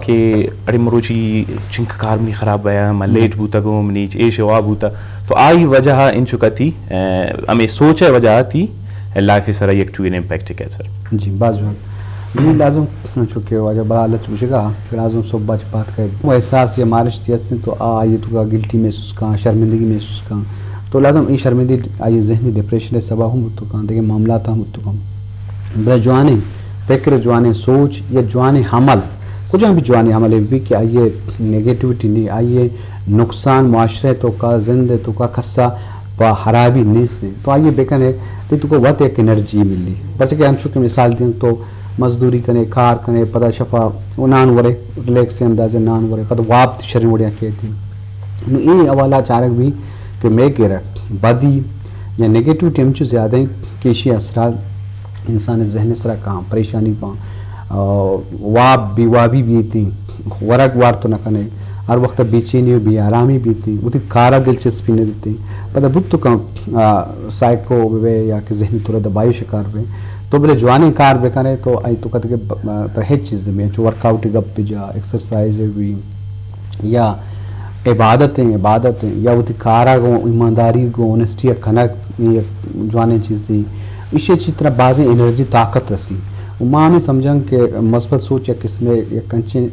کہ اڑے مروچی چنکہ کار منی خراب بیا، من لیٹ بوتگوں، منی ایش وا بوتا، تو آئی وجہ انچو کتی، ا، ہمیں سوچ ء وجہ تی لائف سرا یک ٹوئین امپیکٹ کیت سر۔ جی، باز جوان۔ جی، لازم چونکہ واجہ برا لچ گوشگا کہ لازم صبح چ پات کہ وہ احساس یا مالش تی ہستیں تو آ آئی تو کا گلٹی محسوس کاں، شرمندگی محسوس کاں، تو لازم اے شرمندگی آئی ذہنی ڈپریشن سبب ہم بوتو کاں، دیگہ معاملات ہم بوتو کاں۔ بلے جوانیں فکر، جوانیں سوچ یا جوانیں عمل، کجام بھی جوانیں عمل بھی کہ آئی نیگیٹیوٹی نہیں، آئی نقصان معاشرے تو کا، زند تو کا کسا پہ خرابی نیست، تو آئی بکنے، تو تو کو وت یک انرجی ملی۔ پرچہ کہ انچو کہ مثال دیں تو مزدوری کنے، کار کنے، پدا شپا وہ نان ورے، ریلیکس اندازے نان ورے، پدا واب شریں وڑیا کیتی۔ نو اے حوالہ چارگ بھی کہ میں گرک بدی یا نیگیٹیوٹی ہمچو زیادہ ہیں کہ ایشی اثرات انسان ذہن سرا کاں، پریشانی پاں، آ، واب بے وابی بیتی، ورگ وارت نہ کنے، ہر وقت بے چینی و بے آرامی بیتی، وتی کارا دلچسپی نہ دیتی۔ پدا بوت تو کاں، آ، سائیکو بے یا کہ ذہنی طور دبائی شکار بے، تو بلے جوانیں کار بکنے تو آئی تو کت کہ ب-، آ، تر ہچ چیز میں چو ورک آؤٹ گپ جا، ایکسرسائز بھی، یا عبادت ہیں، عبادت ہیں، یا وتی کارا گوں ایمانداری گوں اونیسٹی کنگ، یہ جوانیں چیزی۔ ایشی چی طرح بازیں انرجی طاقت رسی۔ و ما ہمیں سمجھن کہ مثبت سوچ یک قسمے، یک کنچیں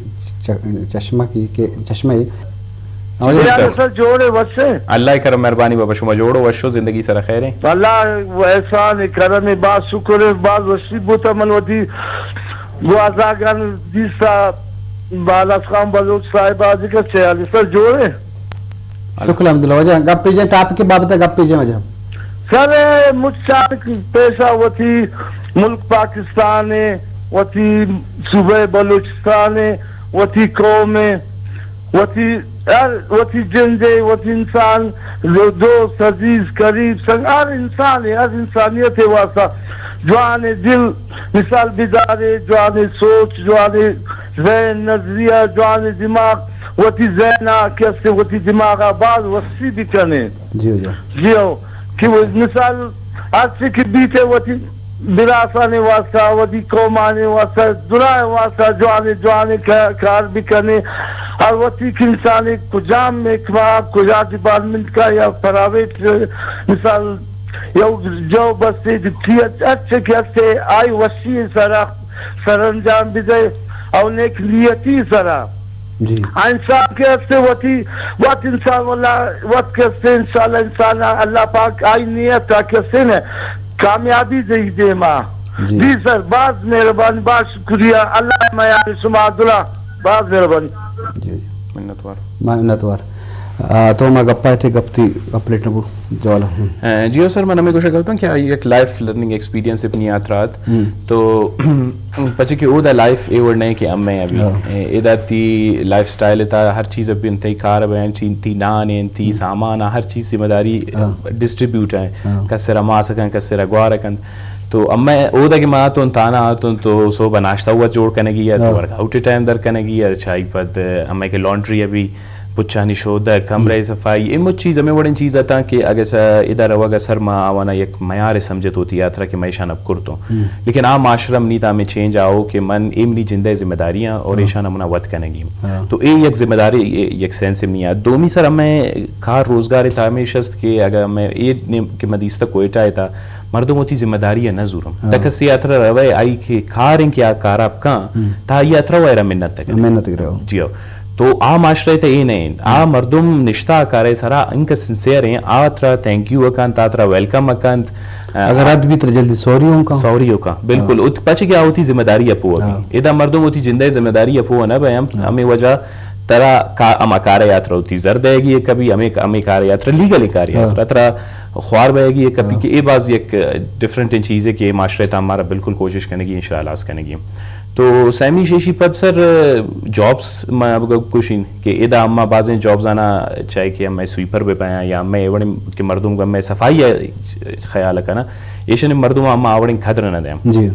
چ-، چشمہ کی کہ، چشمہ ایک۔ جی، سر۔ سر جوڑے وسے۔ اللہ کرم مہربانی بابا، شما جوڑو وشو زندگی سر خیر ہیں۔ اللہ و احسان کرم باز شکر ہے، باز وشی بوتا من وتی گوازاگان دیستا بالاس خان بلوچ صاحب آجی کا چیالی سر جوڑے۔ شکر الحمدللہ۔ واجہ گپ پیجیں، ٹاپک کے بابت گپ پیجیں واجہ۔ سر، مچ چارک پیشا وتی ملک پاکستان ہے، وتی صوبہ بلوچستان ہے، وتی قوم ہے، وتی ہر وتی جند ہے، وتی انسان، دوست، عزیز، قریب، سنگ، ہر انسان ہے، ہر انسانیت ہے واسطہ جوان ہے دل، مثال بدارے، جوان ہے سوچ، جوان ہے ذہن، نظریہ، جوان ہے دماغ، وتی ذہن آ کہ استے وتی دماغ آ باز وسیع بکنے۔ جی، جی۔ جی ہو، کہ وہ مثال ہر چی کہ بیتے وتی براسانی واسطہ، وتی قومانی واسطہ، درائے واسطہ جوان جوان کا-، کار بکنے۔ ہر وتی کہ انسان کجام محکمہ، کجا ڈپارٹمنٹ کا یا پرائیویٹ، مثال، یا جو بستے ڈپٹی اچھے کہ استے آئی وشی سرا سرانجام بدے او نیک نیتی سرا۔ جی۔ آ انسان کہ استے وتی، وت انسان واللہ، وت کہ استے انشاءاللہ، انسان اللہ پاک آئی نیت تا کہ استے نے کامیابی دے دیما۔ جی۔ جی سر، باز مہربانی، باز شکریہ۔ اللہ میان شما دلا، باز مہربانی۔ جی۔ منتوار۔ منتوار۔ آ، تو ما گپا تے گپتی اپلیٹ نبو۔ جوالا۔ ہم۔ اے، جی او سر، من ہمیں گوشگ لوٹاں کہ آئی یک لائف لرننگ ایکسپیرینس اپنی آترات۔ ہم۔ تو پچے کہ اودا لائف اے وڑ نہیں کہ ہمیں ابھی۔ ہاں۔ اے، ادا تی لائف سٹائل تا ہر چیز ابھی انتہی کار بین، چی، تی نان ہیں، تی ہم۔ سامان، ہر چیز ذمہ داری ہاں۔ ڈسٹریبیوٹ ہیں۔ ہاں۔ کسرا ماس کن، کسرا گوار کن۔ تو ہمیں اودا کہ ما تو تانا تو، تو صبح ناشتہ ہوا جوڑ کنگی یا تو ہاں۔ ورک آؤٹ ٹائم در کنگی یا چائی پد ہمیں کہ لانڈری ابھی پچانی شودہ، کمرہ ہم۔ صفائی، اے مچ چیز ہمیں وڑیں چیز اتاں کہ اگہ سا ادا روگ ء سر ما آوانا یک میار سمجھت ہوتی آترا کہ ما ایشان اب کرتوں۔ ہم۔ لیکن آ معاشرہ منی تا ہمیں چینج آؤ کہ من اے منی جندہ ذمہ داری ہیں اور ہاں۔ ایشان منا وت کنگی۔ ہاں۔ تو اے یک ذمہ داری، اے یک سینس منی آ۔ دومی سر ہمیں کار روزگار تا ہمیش است کہ اگہ ہمیں اے نیم کہ مدیستہ کوئٹہ تا مردم ہوتی ذمہ داری ہے نہ زورم۔ ہاں۔ تک سے آترا روے آئی کہ کار ہیں کہ آ کار آپ کاں، ہم۔ تا آئی آترا ویرا منت تک۔ منت تک رہو۔ جی ہو۔ تو آ معاشرہ تے اے نہ انت۔ آ ہم۔ مردم نشتہ کارے سرا انکہ سنسیئر ہیں، آ ترا تھینک یو اکنت، آ ترا ویلکم اکنت۔ اگر رد بھی ترا جلدی سوری ہوں کاں۔ سوری ہوں کاں، بالکل۔ ہاں۔ ات پچ کہ آ ہوتی ذمہ داری اپو ابھی۔ ہاں۔ ادا مردم ہوتی جندے ذمہ داری اپو نہ بے ہم، ہاں۔ ہمیں وجہ ترا کا-، ہما کار یاترا ہوتی زر دے گی کبھی، ہمیں، ہمیں کار یاترا، لیگل کار ہاں۔ یاترا، ترا خوار بے گی کبھی ہاں۔ کہ اے باز یک ڈفرنٹ چیز ہے کہ معاشرے تا ہمارا بالکل کوشش کرنے کی، انشاءاللہ کنگی۔ تو سیمی شیشی پد سر، جابس ما بگوشین کہ ادا اما بازیں جابز آنا چاہے کہ ہمیں سویپر بہ پایا یا ہمیں ایوڑیں کہ مردم کو ہمیں صفائی خیال کنا، ایشن مردم اما آوڑیں قدر نہ دیں۔ جی۔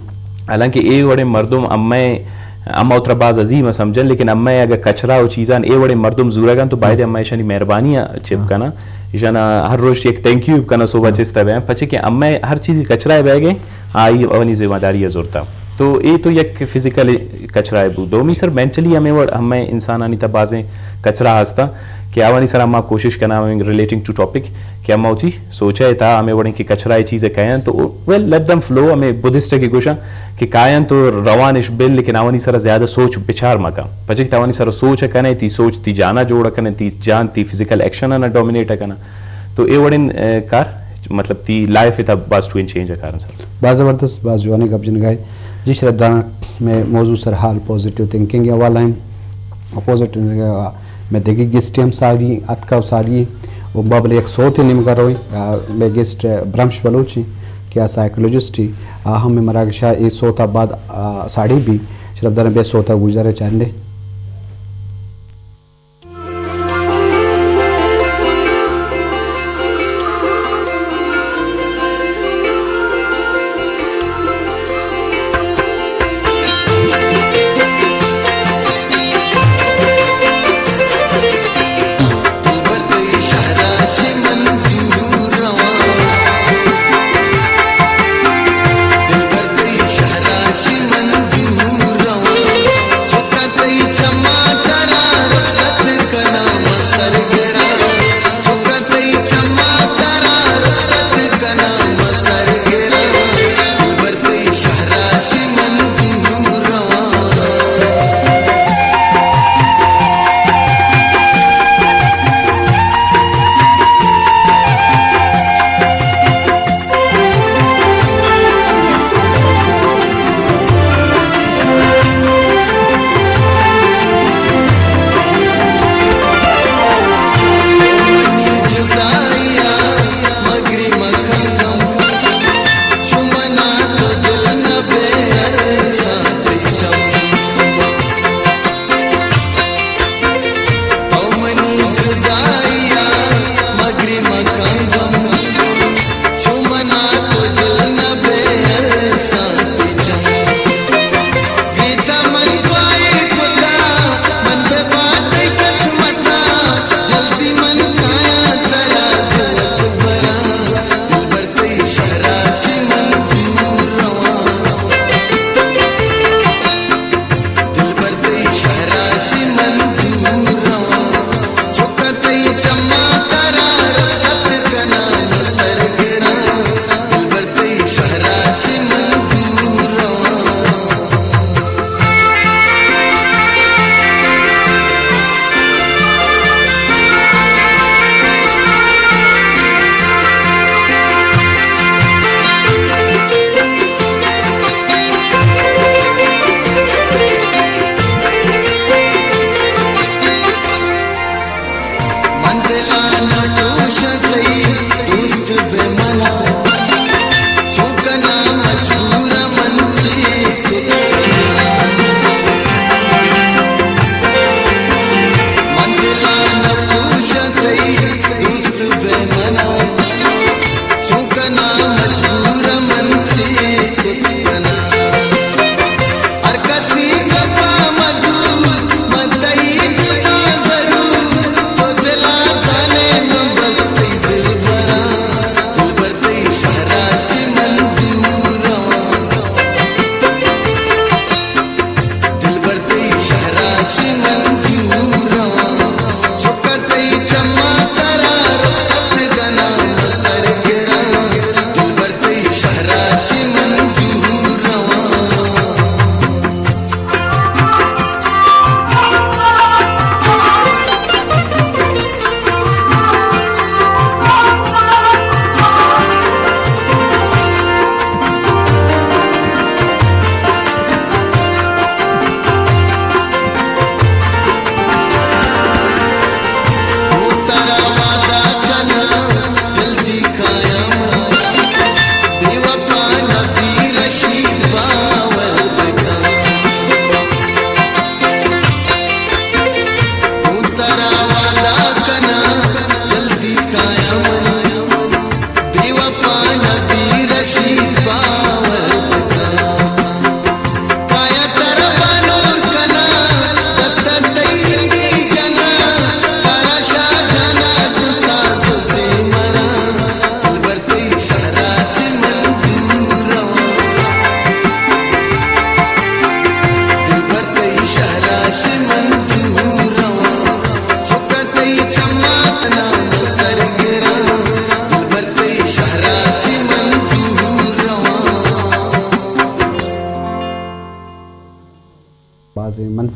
حالانکہ اے وڑیں مردم ہمیں، اما اترا باز عظیم سمجھن، لیکن ہمیں اگر کچرا و چیزان اے وڑیں مردم زورگن تو باید ہم۔ ہمیں ایشانی مہربانی چپ ہاں۔ کنا، ایشانا ہر روز ایک تھینک یو کنا صبح ہاں۔ چستا بے، پچے کہ ہمیں ہر چیز کچرا بہ گئے، آئی اپنی ذمہ داری زورتا۔ تو اے تو یک فزیکل کچرا ء بو۔ دومی سر مینٹلی ہمیں وڑ ہمیں انسانانی تا بازیں کچرا ہستا کہ آوانی سرا ما کوشش کنا ہمیں ریلیٹنگ ٹو ٹاپک کہ ہما وتی سوچ ء تا ہمیں وڑیں کہ کچرا ء چیز ء کاین تو ویل لیٹ دم فلو، ہمیں بدھسٹ ء کہ گوشاں کہ کاین تو روانش بل، لیکن آوانی سرا زیادہ سوچ بچار مکن، پچے کہ آوانی سرا سوچ ء کنے، تی سوچ تی جانا جوڑ ء کنے، تی جان تی فزیکل ایکشن ء ڈومینیٹ ء کنا۔ تو اے وڑیں، اے، کار، مطلب، تی لائف ء تا باز ٹوین چینج ء کارن سر۔ باز زبردست، باز جوانیں گپ جنگائے۔ جی شرف داراں، میں موضوع سر حال پازیٹیو تھنکنگ ء حوالہ ہیں۔ پازیٹیو، میں دگی گسٹی ہم ساری اتکا و ساری و بابل یک صوت نیمگا رویں۔ آ، میں گسٹ برمش بلوچی کہ آ سائیکولوجسٹ ہی، آ ہم میں مراگشا اے صوت بعد، آ، ساڑی بھی شرف داراں بے صوت گوشدار چاہندے۔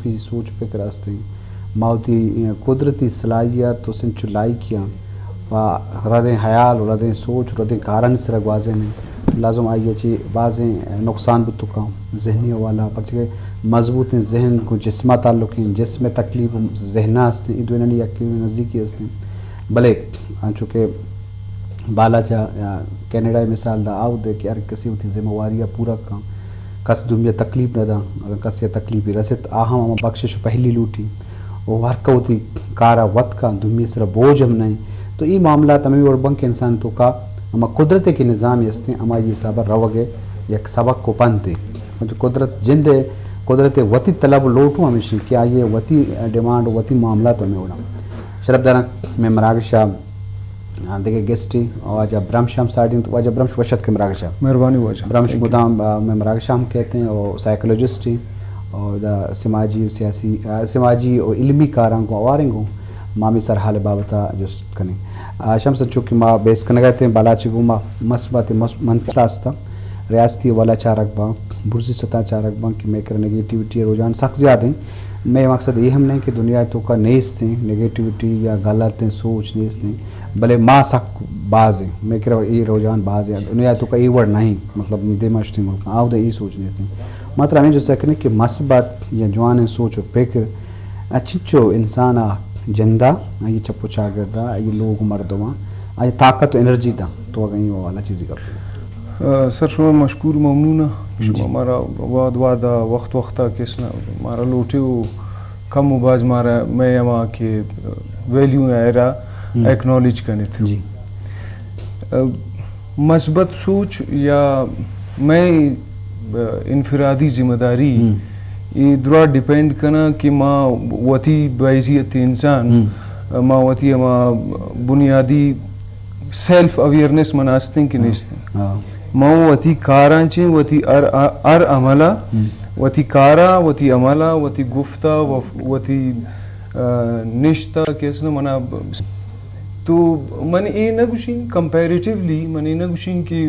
سوچ پکر است انت۔ ما وتی قدرتی صلاحیت و سنچ و لائکیاں پہ ردیں حیال و ردیں سوچ و ردیں کارانی سرا گوازینیں۔ لازم آئی ء چہ بازیں نقصان بوت کنت ذہنی حوالہ، پرچہ کہ مضبوطیں ذہن گوں جسم ء تعلق انت، جسم ء تکلیف ذہن ء است انت، اے دوئینانی یکے نزیکی است انت۔ بلے انچو کہ بالاچ ء یا کینیڈا ء مثال دا، آ وھدے کہ ہر کسی وتی ذمہ واری ء پورا کن، کس دومی ء تکلیف نہ داں، اگاں کسی ء تکلیفے رست، آ ہم ہما بخشش و پہلی لوٹی و ہر کہ وتی کار ء وت کن، دومی ء سرا بوجھ ہم نہ انت۔ تو اے معاملات ہمے وڑ بنت کہ انسان توکا ہما قدرت ء کہ نظام است انت، ہمائی حساب ء روگ ء یک سبق و پنتے۔ قدرت جند ء، قدرت ء وتی طلب و لوٹ ہم ہمیش انت کہ آئی ء وتی ڈیمانڈ و وتی معاملات ہمے وڑ انت۔ شرپ داراں، مئے مراگش ء آ، دگہ گیسٹے واجہ برمش ہم ساڑی انت۔ واجہ برمش وش اتکے مراگش ء۔ مہربانی واجہ۔ برمش مدام، آ، مئے مراگش ء ہم کئیت انت و سائیکولوجسٹ انت و دا سماجی و سیاسی، آ، سماجی و علمی کاراں گوں ہواریں گوں ما ہمے سرحال ء بابت ء جست کنیں۔ آ، شمس، چونکہ ما بحث کنگ ء اتیں، بالاچ ء گوں ما مثبت مس-، منفی است ریاستی حوالہ چارگ باں، برزی سطح چارگ باں کہ مئے کرا نیگیٹیوٹی ء رجحان سک زیاد انت۔ مئے مقصد اے ہم نہ انت کہ دنیا ء توکا نیست انت، نیگیٹیوٹی یا غلط انت سوچ نیست انت، بلے ما سک باز انت، مئے کرا اے رجحان باز انت، دنیا ء توکا اے وڑ نہ انت، مطلب دیما شتیں ملکاں آودا اے سوچ نیست انت۔ ما ترا ہمے جست ء کنیں کہ مثبت یا جوانیں سوچ و پکر ء چنچو انسان ء جند ء، آئی چپ و چاگرد ء، آئی لوگ و مردماں، آئی طاقت و انرجی داں، تو اگاں اے حوالہ چیزے گپ بکن۔ آ، سر، شما مشکور ممنون آں۔ جی۔ شما مارا وہد وہد ء وخت وخت ء کس نہ مارا لوٹے و کم و باز مارا مئے ہما کہ ویلیو ء ایرا ہم۔ ایکنالج کنیت۔ جی۔ آ، مثبت سوچ یا مئے، آ، انفرادی ذمہ داری ہم۔ اے درا ڈیپینڈ کناں کہ ما وتی بحیثیت انسان، ہم۔ آ، ما وتی ہما بنیادی سیلف اویئرنس من استیں کہ ہاں۔ نیستیں۔ ہاں۔ ما وتی کاراں چیں، وتی ہر، ہر عملا، ہم۔ وتی کارا، وتی عملا، وتی گفتا، و-، وتی، آ، نشتا کہ است نا منا ب-، تو من اے نہ گوشیں کمپیریٹیولی، من اے نہ گوشیں کہ،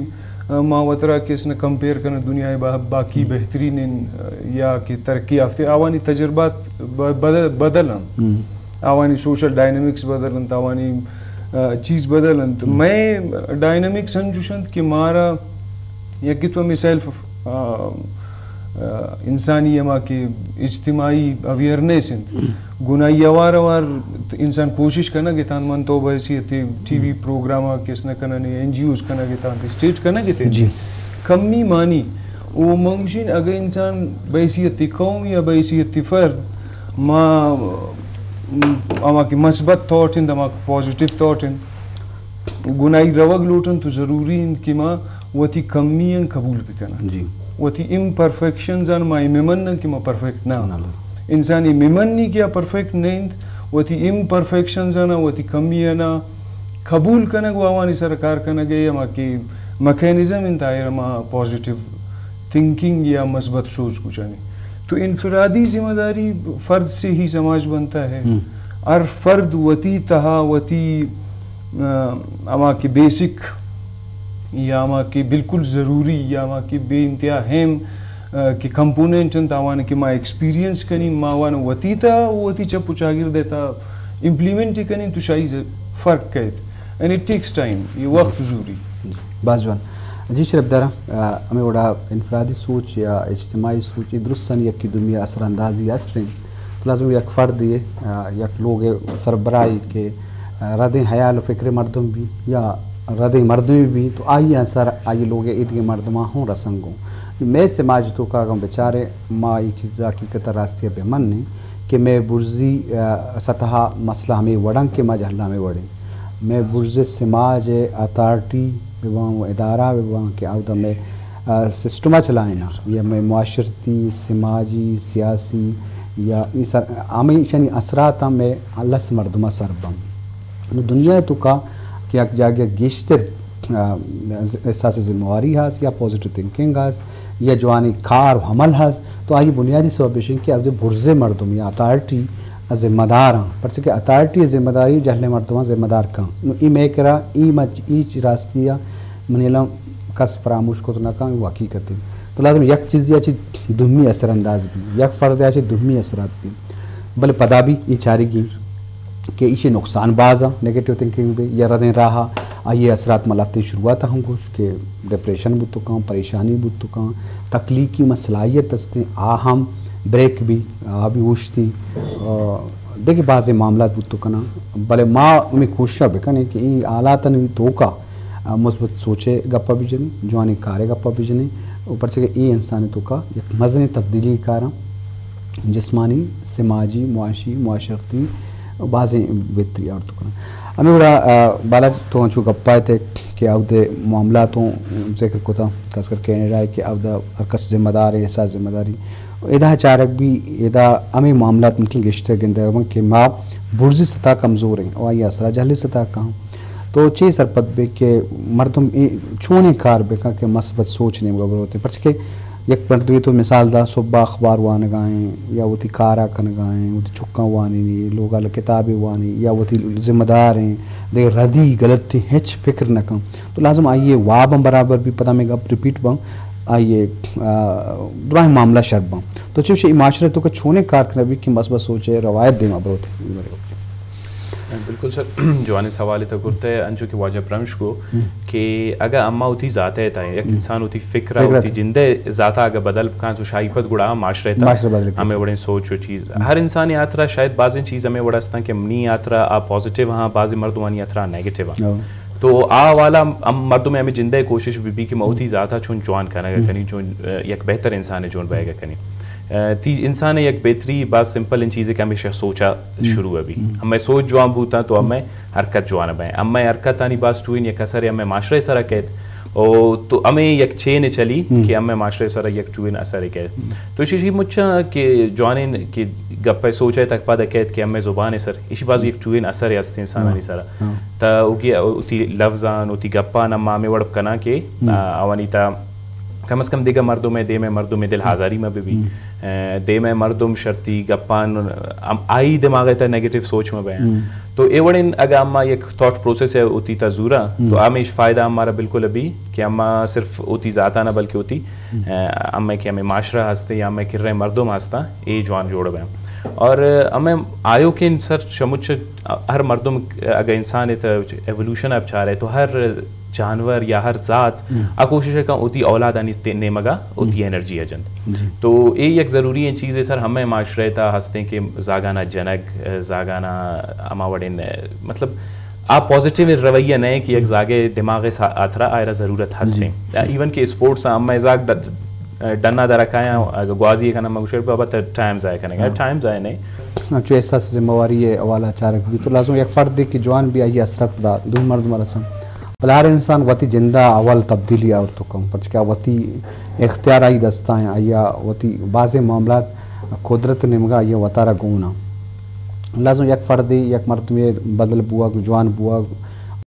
آ، ما وترا کہ است نا کمپیئر کناں دنیا با-، باقی ہم۔ بہترین ان، آ، یا کہ ترقی یافتہ آوانی تجربات ب-، بدل، بدل ہم۔ ہم۔ آوانی سوشل ڈائنامکس بدل انت، آوانی، آ، چیز بدل انت۔ ہم۔ مئے ڈائنامکس انچوش انت کہ مارا یکے تو ہمے سیلف، آ، آ، انسانی ہما کہ اجتماعی اویئرنیس انت۔ ہم۔ گناہی اوار اوار انسان کوشش کنگ اتاں، من تو بحیثیت ٹی وی ہم۔ پروگرام کس نہ کننے، این جی اوز کنگ اتاں، اسٹیٹ کنگ اتاں۔ جی۔ کمی مانی۔ او من گوشیں اگہ انسان بحیثیت قوم یا بحیثیت فرد ما، م، ہما کہ مثبت تھاٹ انت، ہما کہ پازیٹیو تھاٹ انت، گناہی روگ لوٹن تو ضروری انت کہ ما وتی کمی ان قبول بکنن۔ جی۔ وتی امپرفیکشنز ان ما اے ممنن کہ ما پرفیکٹ نہ۔ نہ۔ انسان اے ممنی کہ آ پرفیکٹ نہ انت، وتی امپرفیکشنز ان، وتی کمی ان قبول کنگ و آوانی سر کار کنگ ء ہما کہ میکانزم انت، آئرا ما پازیٹیو تھنکنگ یا مثبت سوچ گوشانی۔ تو انفرادی ذمہ داری فرد سے ہی سماج بنتا ہے۔ ہم۔ ہر فرد وتی تہا وتی، آ، ہما کہ بیسک یا ہما کہ بالکل ضروری یا ہما کہ بے انتہا اہم، آ، کہ کمپوننٹ انت، آوان کہ ما ایکسپیرینس کنیں، ما آوان وتی تہا وتی چپ و چاگرد ء تہا امپلیمنٹ کنیں تو شاہی ز-، فرق کئیت۔ And it takes time، یہ وقت زوری۔ جی، باز جوان۔ جی شرپ دار، آ، ہمے وڑا انفرادی سوچ یا اجتماعی سوچ، اے درستانی یکے دومی ء اثر اندازی است انت۔ تو لازم یک فردے، آ، یک لوگ ء سربراہے کہ، آ، ردیں حیال و فکر مردم بی یا ردیں مردمے بی تو آئی ء اثر آئی لوگ ء ایدگہ مردماں ہوں رسنگ اوں۔ مئے سماج توکا اگاں بچارے ما اے چیز حقیقت ء راستی ء بہ منیں کہ مئے برزی، آ، سطح ء مسئلہ ہمے وڑ انت کہ ما جہلا ہمے وڑیں۔ مئے برز سماج ء اتھارٹی بہ باں و ادارہ بہ باں کہ اودا مئے، آ، سسٹم ء چلائیناں یا مئے معاشرتی، سماجی، سیاسی یا ای سر-، ہمے ایشانی اثرات ہم مئے لس مردم ء سر باں۔ نو دنیا ء توکا کہ یک جاگہ گیشتر، آ، احساس ذمہ واری ہست یا پازیٹیو تھنکنگ ہست یا جوانیں کار و عمل ہست، تو آئی بنیادی سبب ایش انت کہ اودا برز مردم یا اتھارٹی ء ذمہ دار آں، پرچہ کہ اتھارٹی ء ذمہ داری جہلیں مردماں ذمہ دار کن۔ نو اے مئے کرا اے مچ-، اے چ-، راستی ء منی الم کس فراموش کت نہ کن، اے حقیقت انت۔ تو لازم یک چیزے ءَ چہ دومی اثر انداز بی، یک فردے ءَ چہ دومی اثرات بی۔ بلے پدا بی اے چارگی کہ ایشی نقصان باز ءَ، نیگیٹو تھنکنگ بی یا ردیں راہ ءَ، آئی ءِ اثرات ما لہتیں شروعات ءَ ہم گوشت کہ ڈپریشن بوت کن، پریشانی بوت کن، تخلیقی ما صلاحیت استیں، آ ہم بریک بی، آ بی اوشتی، آ، دگہ بازیں معاملات بوت کناں۔ بلے ما ہمے کوشش ءَ بکنیں کہ اے حالاتانی توکا آ، مثبت سوچ ءِ گپ ءَ بجنیں، جوانیں کار ءِ گپ ءَ بجنیں، و پرچہ کہ اے انسان ءِ توکا یک مزنیں تبدیلی کاراں، جسمانی، سماجی، معاشی، معاشرتی، بازیں بہتری آورت کناں۔ ہمے وڑا، آ، بالاچ تو انچو گپ ءَ اتئے کہ اود ءِ معاملات اوں ذکر کتا، خاص کر کینیڈا ءِ کہ اود ءَ ہر کس ذمہ دار ءِ، احساس ذمہ داری۔ ادا چارگ بی، ادا ہمے معاملات ممکن گیشتر گندگ بنت کہ ما برزی سطح کمزور ایں، و آئی ءِ اثر جہلی سطح کم۔ تو چے سرپد بے کہ مردم اے چونیں کار بکن کہ مثبت سوچ نیمگا بروت؟ پرچہ کہ یک مردمے تو مثال دا، صبح اخبار وانگا ایں یا وتی کارا کنگا ایں، وتی چکاں وانینی، لوگا کتابے وانی یا وتی ذمہ دار ایں، دگہ ردی غلطی ہچ فکر نہ کن، تو لازم آئی ءِ واب ہم برابر بی، پدا ہمے گپ ریپیٹ بن، آئی ءِ، آ، دراہیں معاملہ شر بن۔ تو چوش اے معاشرہ ءِ توکا چونیں کار کنگ بی کہ مثبت سوچ ءِ روایت دیما بروت؟ بالکل سر، جوانیں سوالے تو کرتئے، انچو کہ واجہ پرمش گو کہ اگاں اما وتی ذات ءِ تہ یک انسان وتی فکر ءَ، وتی جند ءِ ذات ءَ اگاں بدل بکاں تو شاہی پد گڑا معاشرہ ءِ تہ معاشرہ بدل بکاں۔ ہمے وڑیں سوچ و چیز۔ ہر انسانی ہاترا شاید بازیں چیز ہمے وڑ استاں کہ منی ہاترا آ پازیٹیو ہاں، بازیں مردمانی ہاترا آ نیگیٹیو ہاں۔ تو آ والا ہم مردم ہمے جند ءِ کوشش بی بی کہ ما وتی ذات ءَ چون جوان کنگ ءَ کنیں، چون، آ، یک بہتر انسانے جون بئیگ ءَ کنیں۔ آ، تی انسان ءِ یک بہتری باز سمپل ان چیزے کہ ہمیشہ سوچا شروع بی۔ ہمے سوچ جوان بوتاں تو ہمے حرکت جوان بئیں۔ ہمے حرکتانی باز ٹوئین یک اثرے ہمے معاشرہ ءِ سرا کیت۔ او تو ہمے یک چین چلی کہ ہمے معاشرہ ءِ سرا یک ٹوئین اثرے کیت۔ تو ایشی مچاں کہ جوانیں کہ گپ ءِ سوچ ءِ تک پد کیت کہ ہمے زبان ءِ سر، ایشی باز یک ٹوئین اثرے ہست انسانانی سرا۔ تا اوگی وتی لفظان، وتی گپان ہم ہمے وڑ کناں کہ، آ، آوانی تا کم از کم دگہ مردم ءِ، دیم ءِ مردم ءِ دل آزاری مہ بہ بی۔ آ، دیم ءِ مردم شرتی گپان، ہم آئی دماغ ءِ تہ نیگیٹیو سوچ مہ بئیں۔ تو اے وڑیں اگاں اما یک تھاٹ پروسیس ءَ وتی تا زوراں، تو ہمیش فائدہ ہم مارا بالکل بی کہ اما صرف وتی ذاتاں نہ بلکہ وتی، آ، ہمے کہ ہمے معاشرہ ہستے یا ہمے کریں مردم ہستاں، اے جوان جوڑ بئیں۔ اور ہمے آیوکیں سر شمچ ہر مردم اگاں انسان ءِ تہ ایوولوشن ءَ بچارئے تو ہر جانور یا ہر ذات آ کوشش ءَ کن وتی اولادانی تے-، نیمگا وتی انرجی ءَ جنت۔ تو اے یک ضروری ایں چیزے سر ہمے معاشرہ ءِ تہ ہستیں کہ زاگانا جنگ، زاگانا ہما وڑیں، مطلب، آ پازیٹیو رویہ نہ کہ یک زاگے دماغ ءِ سا-، ہاترا آئرا ضرورت ہستیں۔ ایون کہ اسپورٹس ہمے زاگ ڈ-، ڈنا درکایاں، اگہ گوازی کناں، مگوشے بابا تہ ٹائم ضائع کنگا، ٹائم ضائع نہیں۔ انچو احساس ذمہ واری ءِ حوالہ چارگ بی تو لازم یک فردے کہ جوان بی آئی اثرت دا دومی مردم رسن۔ بلے ہر انسان وتی جندا اول تبدیلی آورت کن، پرچکہ وتی اختیار آئی دستا ہیں، آئی وتی بازیں معاملات قدرت نیمگا آئی وتارا گونا۔ لازم یک فردے، یک مردمے بدل بوگ، جوان بوگ،